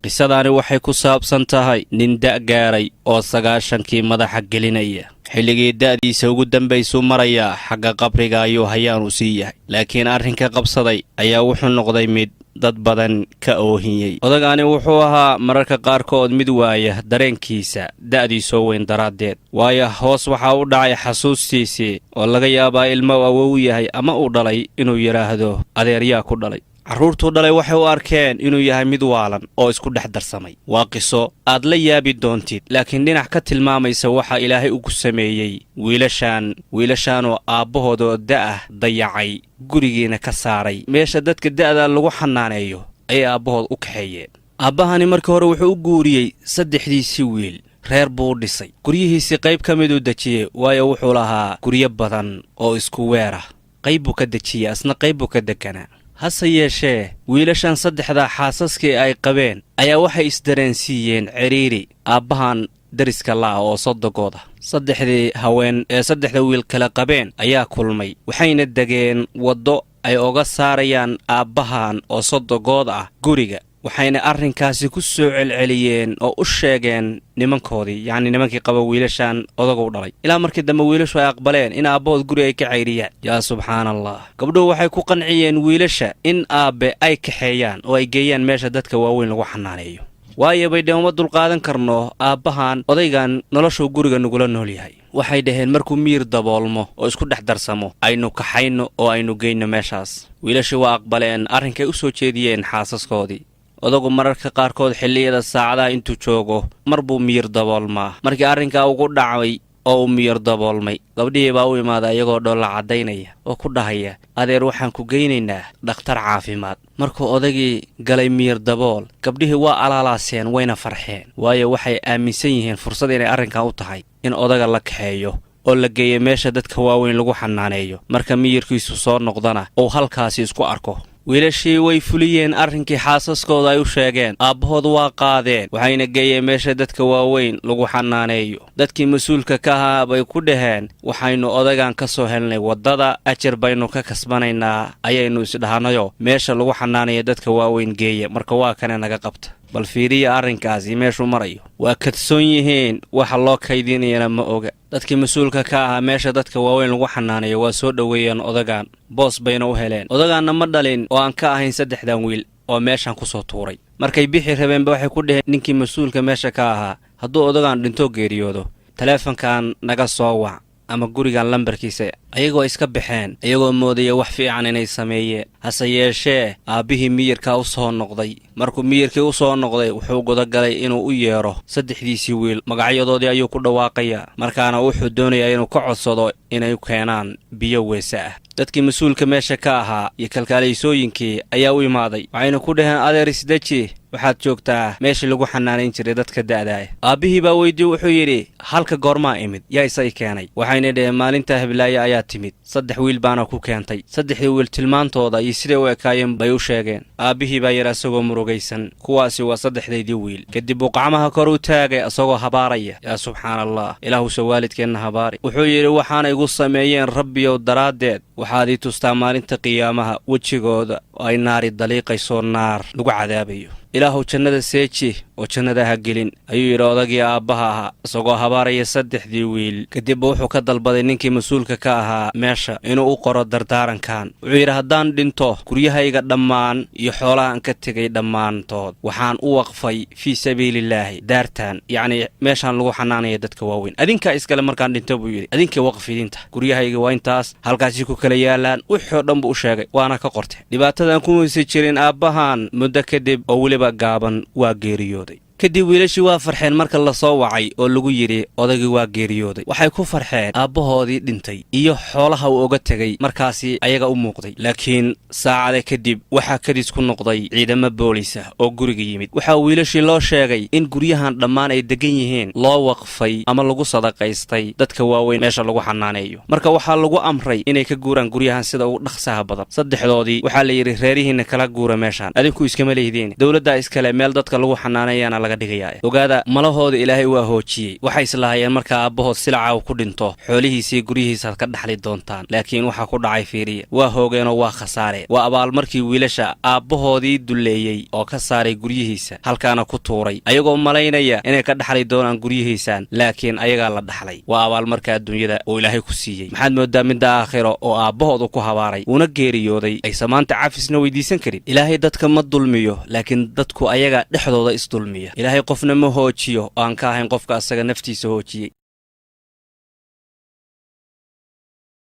Qisadaani waxay ku saabsan tahay nin da' gaaray oo 90-kii madaxa gelinaya. Xilligii da'diisa ugu dambaysuu marayaa, xagga qabriga ayuu hayaanu sii yahay, laakiin arrinka qabsaday ayaa wuxuu noqday mid dad badan ka oohiyey. Odagaani wuxuu ahaa mararka qaarkood mid waaya dareenkiisa da'diisoo weyn daraaddeed, waayo hoos waxaa u dhacay xasuustiisii, oo laga yaabaa ilmo awow yahay ama uu dhalay inuu yidhaahdo, "Adeeryaa ku dhalay?" Carruurtuu dhalay waxay u arkeen inuu yahay mid waalan oo isku dhex darsamay. Waa qiso aad la yaabi doontid, laakiin dhinac ka tilmaamaysa waxa Ilaahay ugu sameeyey wiilashaan, wiilashaanoo aabbahoodoo da'ah dayacay, gurigiina ka saaray. Meesha dadka da'da lagu xanaaneeyo ayay aabbahood u kaxeeyeen. Aabbahani markii hore wuxuu u guuriyey saddexdiisii wiil, reer buu u dhisay, guryihiisii qayb ka miduu dejiyey, waayo wuxuu lahaa guryo badan oo isku weer ah. Qayb buu ka dejiyey, asna qayb buu ka deganaa. Hase yeeshee, wiilashan saddexdaa xaasaskii ay qabeen ayaa waxay isdareensiiyeen cidhiiri aabbahan deriska la'ah oo sodogooda. Saddexdii haween ee saddexda wiil kala qabeen ayaa kulmay, waxayna degeen waddo ay oga saarayaan aabbahan oo sodogood ah guriga. Waxayna arrinkaasi ku soo celceliyeen oo u sheegeen nimankoodii, yacni nimankii qaba wiilashan odagu dhalay, ilaa markii dambe wiilashu ay aqbaleen in aabbahood guri ay ka cayriyaan. Yaa subxaan Allah! Gabdhuhu waxay ku qanciyeen wiilasha in aabbe ay kaxeeyaan oo ay geeyaan meesha dadka waaweyn lagu xanaaneeyo, waayo, bay dheen, uma dulqaadan karno aabbahan, odaygan noloshuu guriga nagula nool yahay. Waxay dhaheen, markuu miyir daboolmo oo isku dhex darsamo, aynu kaxayno oo aynu geyno meeshaas. Wiilashii waa aqbaleen arrinkay u soo jeediyeen xaasaskoodii. Odagu mararka qaarkood xilliyada saacadaha intuu joogo mar buu miyir daboolmaa. Markii arrinkaa ugu dhacay oo uu miyir daboolmay, gabdhihii baa u imaada iyagoo dhoolla caddaynaya oo ku dhahaya, "Adeer, waxaan ku geynaynaa dhakhtar caafimaad." Markuu odagii galay miyir dabool, gabdhihii waa alaalaaseen, wayna farxeen, waayo waxay aaminsan yihiin fursad inay arrinkan u tahay in odaga la kaxeeyo oo la geeyo meesha dadka waaweyn lagu xanaaneeyo, marka miyirkiisu soo noqdana uu halkaasi isku arko. Wiilashii way fuliyeen arrinkii xaasaskooda ay u sheegeen. Aabbahood waa qaadeen, waxayna geeyeen meesha dadka waaweyn lagu xanaaneeyo. Dadkii mas-uulka ka ahaa bay ku dhaheen, "Waxaynu odagan ka soo helnay waddada, ajar baynu ka kasbanaynaa ayaynu isdhahanayo, meesha lagu xanaanayo dadka waaweyn geeya, marka waa kane naga qabta." Bal fiiriya arrinkaasi meeshuu marayo. Waa kadsoon yihiin, waxa loo kaydinayana ma oga. Dadkii mas-uulka ka ahaa meesha dadka waaweyn lagu xanaanayo waa soo dhoweeyeen odagaan, boos bayna u heleen. Odagaanna ma dhalin oo aan ka ahayn saddexdan wiil oo meeshan kusoo tuuray. Markay bixi rabeenba, waxay ku dheheen ninkii mas-uulka meesha ka ahaa, "Hadduu odagaan dhintoo geeriyoodo, taleefankan naga soo wac ama gurigan lambarkiisa." Ayagoo iska baxeen, iyagoo moodaya wax fiican inay sameeyeen. Hase yeeshee, aabbihii miyirkaa u soo noqday. Markuu miyirkii u soo noqday, wuxuu gudagalay inuu u yeedho saddexdiisii wiil. Magacyadoodii ayuu ku dhawaaqayaa, markaana wuxuu doonayaa inuu ka codsado inay keenaan biyo weese ah. Dadkii mas-uulka meesha ka ahaa iyo kalkaalaysooyinkii ayaa u imaaday, waxayna ku dhaheen, "Adeer, isdeji, waxaad joogtaa meeshii lagu xanaanayn jiray dadka da'daah." Aabbihii baa weydiiye, wuxuu yidhi, "Halka goormaa imid? Yaa isay keenay?" Waxayna dhaheen, "Maalintaa heblaaye ayaa timid, saddex wiil baana ku keentay." Saddexdii wiil tilmaantooda iyo siday u ekaayeen bay u sheegeen. Aabbihii baa yidhi asagoo murugaysan, "Kuwaasi waa saddexdaydii wiil." Kadib buu qacmaha kor u taagay asagoo habaaraya. Yaa subxaan Allah! Ilaahuse waalidkeenna habaari. Wuxuu yidhi, "Waxaana igu sameeyeen, Rabbiyow daraaddeed, waxaad ii tustaa maalinta qiyaamaha wejigooda oo ay naari daliiqaysoo naar lagu cadaabayo. Ilaahuw, jannada seeji oo jannada ha gelin," ayuu yidhi odagii aabbaha ahaa isagoo habaaraya saddexdii wiil. Kadibba wuxuu ka dalbaday ninkii mas-uulka ka ahaa meesha inuu u qoro dardaarankan. Wuxuu yidhi, "Haddaan dhinto, guryahayga dhammaan iyo xoolahaan ka tegay dhammaantood waxaan u waqfay fii sabiilillaahi, daartan, yacnii meeshaan lagu xanaanaya dadka waaweyn. Adinkaa iskale markaan dhinto," buu yidhi, "adinkay waqf idinta. Guryahayga waa intaas, halkaasi ku kala yaalaan." Wixii oo dhan buu u sheegay, waana ka qortay. Dhibaatadan kumaysa jirin aabbahan. Muddo kadib oo weliba gaaban waa geeriyooday. Kadib wiilashii waa farxeen marka lasoo wacay oo lagu yidhi odagii waa geeriyooday. Waxay ku farxeen aabbahoodii dhintay iyo xoolaha uu oga tegay markaasi ayaga u muuqday. Laakiin saacada kadib waxaa kadis ku noqday ciidamo boolis ah oo guriga yimid. Waxaa wiilashii loo sheegay in guryahan dhammaan ay degan yihiin loo waqfay ama lagu sadaqaystay dadka waaweyn meesha lagu xanaaneeyo. Marka waxaa lagu amray inay ka guuraan guryahan sida ugu dhaqsaha badan. Saddexdoodii waxaa la yidhi, "Reerihiinna kala guura meeshaan, adinku iskama lehdiin, dowladdaa iskale, meel dadka lagu xanaaneeyana laga laga dhigayaa. Ogaada, malahooda Ilaahay waa hoojiyey. Waxay islahaayeen markaa aabbahood silaca uu ku dhinto, xoolihiisii guryihiisaad ka dhaxli doontaan. Laakiin waxaa ku dhacay fiiriya, waa hoogeenoo waa khasaareen. Waa abaalmarkii wiilasha aabbahoodii dulleeyey oo ka saaray guryihiisa, halkaana ku tuuray, ayagoo malaynaya inay ka dhaxli doonaan guryihiisaan, laakiin ayagaa la dhaxlay. Waa abaalmarka adduunyada oo Ilaahay ku siiyey. Maxaad moodaa midda aakhiro oo aabbahoodu ku habaaray, uuna geeriyooday, aysan maanta cafisna weydiisan karin? Ilaahay dadka ma dulmiyo, laakiin dadku ayagaa dhexdooda isdulmiya. Ilaahay qofna ma hoojiyo oo aan ka ahayn qofka asaga naftiisa hoojiyey.